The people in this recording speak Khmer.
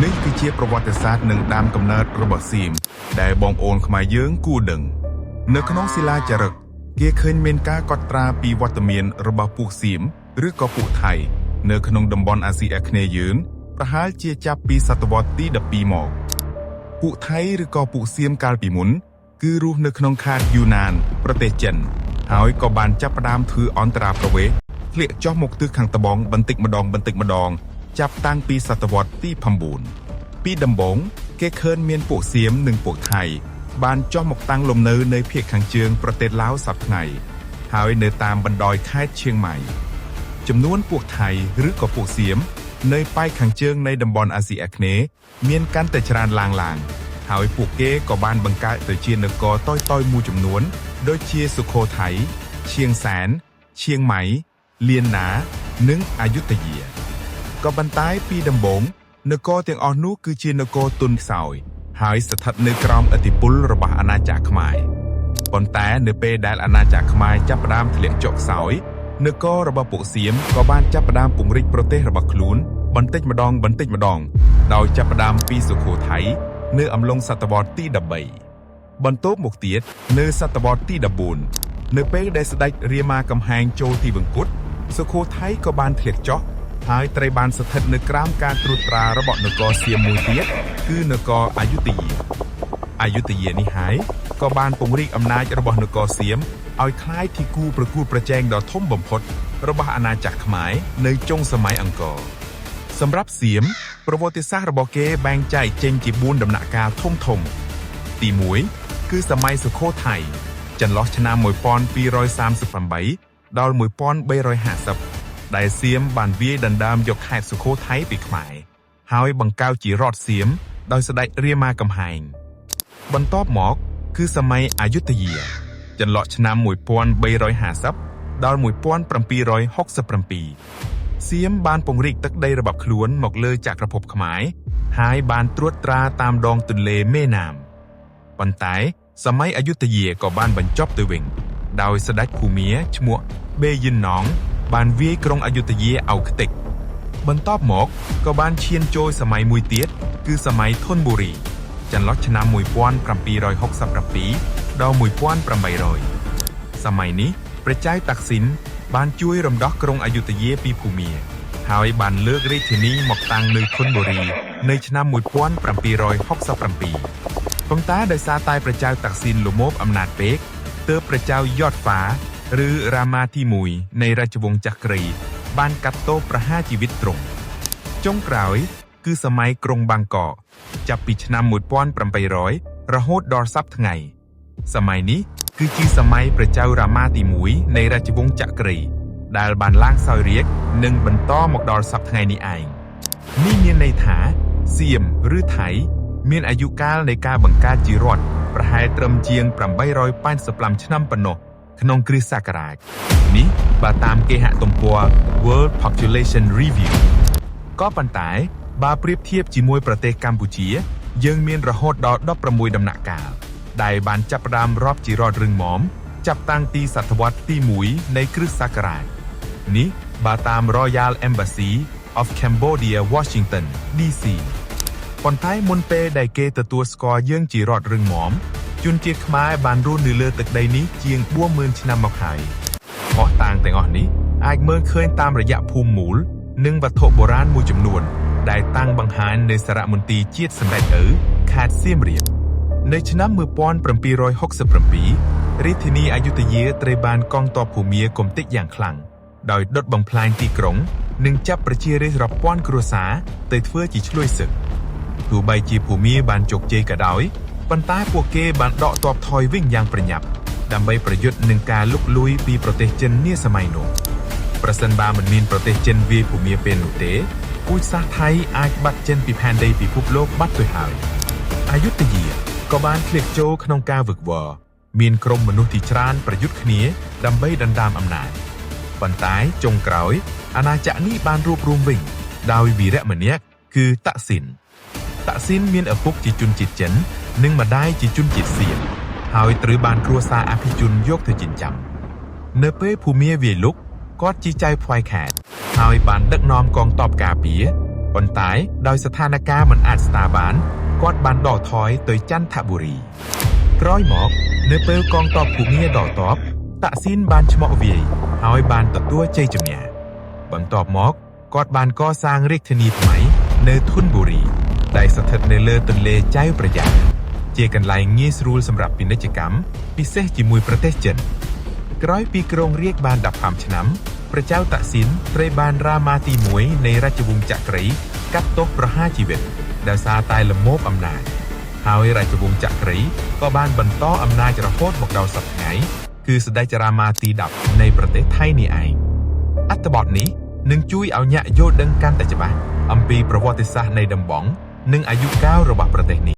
នេះគឺជាប្រវត្តិសាស្ត្រនិងដើមកំណើតរបស់សៀមដែលបងប្អូនខ្មែរយើងគួរដឹង នៅក្នុងសិលាចារឹកគេឃើញមានការកត់ត្រាពីវត្តមានរបស់ពួកសៀមឬក៏ពួកថៃ នៅក្នុងតំបន់អាស៊ីអាគ្នេយ៍យើងប្រហែលជាចាប់ពីសតវត្សទី12មក ពួកថៃឬក៏ពួកសៀមកាលពីមុន គឺរស់នៅក្នុងខេត្តយូណាន ប្រទេសចិន ហើយក៏បានចាប់ផ្ដើមធ្វើអន្តរាប្រវេសន៍ធ្លាក់ចុះមកទិសខាងត្បូងបន្តិចម្ដងបន្តិចម្ដង ចាប់តាំងពីសតវត្សទី9ពីដំបូងគេឃើញមានពួកសៀមនិងពួកថៃ បានចុះមកតាំងលំនៅនៅភាគខាងជើងប្រទេសឡាវសព្វថ្ងៃ ហើយនៅតាមបណ្ដោយខេត្តឈៀងម៉ៃ ចំនួនពួកថៃឬក៏ពួកសៀមនៅប៉ែកខាងជើងនៃតំបន់អាស៊ីអាគ្នេយ៍មានកាន់តែច្រើនឡើងឡើងហើយពួកគេក៏បានបង្កើតទៅជានគរតូចៗមួយចំនួន ដូចជាសុខូថៃឈៀងសែនឈៀងម៉ៃលៀនណា និងអយុធ្យាក៏ប៉ុន្តែពីដំបូងនគរទាំងអស់នោះគឺជានគរទន់ខ្សោយ ហើយស្ថិតនៅក្រោមឥទ្ធិពលរបស់អាណាចក្រខ្មែរប៉ុន្តែនៅពេលដែលអាណាចក្រខ្មែរចាប់ផ្ដើមធ្លាក់ចុះខ្សោយនគររបស់ពួកសៀមក៏បានចាប់ផ្ដើមពង្រីកប្រទេសរបស់ខ្លួនបន្តិចម្ដងបន្តិចម្ដង ដោយចាប់ផ្ដើមពីសុខូថៃនៅអំឡុងសតវត្សទី13បន្ទាប់មកទៀតនៅសតវត្សទី14នៅពេលដែលស្ដេចរាមាកំហែងចូលទីវង្គតសុខូថៃក៏បានធ្លាក់ចុះហើយត្រូវបានស្ថិតនៅក្រោមការត្រួតត្រារបស់នគរសៀមមួយទៀតគឺនគរអយុធ្យាអយុធ្យានេះហើយក៏បានពង្រីកអំណាចរបស់នគរសៀមឲ្យក្លាយជាគូប្រកួតប្រជែងដ៏ធំបំផុតរបស់អាណាចក្រខ្មែរនៅចុងសម័យអង្គរ សម្រាប់សៀមប្រវត្តិសាស្ត្ររបស់គេបែងចែកចេញជា4ដំណាក់កាលធំធំទី1គឺសម័យសុខូថៃចន្លោះឆ្នាំ1238ដល់1350ដែលសៀមបានវាយដណ្ដើមយកខេត្តសុខូថៃពីខ្មែរហើយបង្កើតជារដ្ឋសៀមដោយស្ដេចរាមាកំហែងបន្ទាប់មកគឺសម័យអយុធ្យាចន្លោះឆ្នាំ1350ដល់1767សៀមបានពង្រីកទឹកដីរបស់ខ្លួនមកលើចក្រភពខ្មែរហើយបានត្រួតត្រាតាមដងទន្លេមេណាមប៉ុន្តែសម័យអយុធ្យាក៏បានបញ្ចប់ទៅវិញ ដោយស្ដេចភូមាឈ្មោះបេយិនណងបានវាយក្រុងអយុធ្យាឲ្យខ្ទេចបន្ទាប់មកក៏បានឈានចូលសម័យមួយទៀតគឺសម័យធនបុរីចន្លោះឆ្នាំ1767ដល់1800សម័យនេះព្រះចៅតាក់ស៊ីនបានជួយរំដោះក្រុងអយុធ្យាពីភូមា ហើយបានលើករាជធានីមកតាំងនៅធនបុរីនៅឆ្នាំ1767ប៉ុន្តែដោយសារតែព្រះចៅតាក់ស៊ីនលមោបអំណាចពេកទើបព្រះចៅយតហ្វាឬរាមាទី1នៃរាជវង្សចក្រី បានកាត់ទោសប្រហារជីវិតទ្រង់ចុងក្រោយ គឺសម័យក្រុងបាងកកចាប់ពីឆ្នាំ1800រហូតដល់សព្វថ្ងៃ សម័យនេះគឺជាសម័យព្រះចៅរាមាទី1នៃរាជវង្សចក្រី ដែលបានឡើងសោយរាជ្យនិងបន្តមកដល់សព្វថ្ងៃនេះឯងនេះមានន័យថាសៀមឬថៃ មានអាយុកាលនៃការបង្កើតជារដ្ឋប្រហែលត្រឹមជាង885ឆ្នាំប៉ុណ្ណោះក្នុងគ្រិស្តសករាជនេះបើតាមគេហទំព័រ World Population Review ក៏ប៉ុន្តែបើប្រៀបធៀបជាមួយប្រទេសកម្ពុជា យើងមានរហូតដល់16ដំណាក់កាល ដែលបានចាប់ផ្ដើមរាប់ជារដ្ឋរឹងមាំចាប់តាំងពីសតវត្សទី1នៃគ្រិស្តសករាជនេះបើតាម Royal Embassy of Cambodia Washington DC ប៉ុន្តែមុនពេលដែលគេទទួលស្គាល់យើងជារដ្ឋរឹងមាំជនជាតិខ្មែរបានរស់នៅលើទឹកដីនេះជាង40000ឆ្នាំមកហើយភស្តុតាងទាំងអស់នេះអាចមើលឃើញតាមរយៈភូមិមូល និងវត្ថុបុរាណមួយចំនួន ដែលតាំងបង្ហាញនៅសារមន្ទីរជាតិសម្ដេចឪខេត្តសៀមរាប នៅឆ្នាំ1767រាជធានីអយុធ្យាត្រូវបានកងទ័ពភូមាគំទេចយ៉ាងខ្លាំងដោយដុតបំផ្លាញទីក្រុង និងចាប់ប្រជារាស្ត្ររាប់ពាន់គ្រួសារទៅធ្វើជាឈ្លួយសឹកទោះបីជាភូមាបានជោគជ័យក៏ដោយប៉ុន្តែពួកគេបានដកទ័ពថយវិញយ៉ាងប្រញាប់ដើម្បីប្រយុទ្ធនឹងការលុកលុយពីប្រទេសចិននាសម័យនោះប្រសិនបើមិនមានប្រទេសចិនវាយភូមាពេលនោះទេពូជសាសន៍ថៃអាចបាត់ចិនពីផែនដីពិភពលោកបាត់ទៅហើយអយុធ្យាក៏បានធ្លាក់ចូលក្នុងការវឹកវរមានក្រុមមនុស្សទីច្រើនប្រយុទ្ធគ្នាដើម្បីដណ្ដើមអំណាចប៉ុន្តែចុងក្រោយអាណាចក្រនេះបានរួបរួមវិញដោយវីរៈម្នាក់គឺតាក់ស៊ីនតាក់ស៊ីនមានឪពុកជាជនជាតិចិន និងម្ដាយជាជនជាតិសៀមហើយត្រូវបានគ្រួសារអភិជនយកទៅចិញ្ចឹមនៅពេលភូមាវាយលុកគាត់ជាចៅភ័យខេត្តហើយបានដឹកនាំកងទ័ពការពារ ប៉ុន្តែដោយស្ថានភាពមិនអាចស្ដារបានគាត់បានដកថយទៅចន្ទបុរីក្រោយមកនៅពេលកងទ័ពភូមាដកទ័ពតាក់ស៊ីនបានឆ្មក់វាយហើយបានទទួលជ័យជំនះបន្ទាប់មកគាត់បានកសាងរាជធានីថ្មីនៅធនបុរីដែលស្ថិតនៅលើទន្លេចៅព្រះយាជាកន្លែងងាយស្រួលសម្រាប់ពាណិជ្ជកម្មពិសេសជាមួយប្រទេសចិនក្រោយពីគ្រងរាជបាន15ឆ្នាំព្រះចៅតាក់ស៊ីនត្រូវបានរាមាទី1នៃរាជវង្សចក្រីកាត់ទោសប្រហារជីវិតដោយសារតែល្មោភអំណាចហើយរាជវង្សចក្រីក៏បានបន្តអំណាចរហូតមកដល់សព្វថ្ងៃគឺស្ដេចរាមាទី10នៃប្រទេសថៃនេះឯងអត្ថបទនេះនឹងជួយឲ្យអ្នកយល់ដឹងកាន់តែច្បាស់អំពីប្រវត្តិសាស្ត្រនៃតំបន់និងអាយុកាលរបស់ប្រទេសនេះ។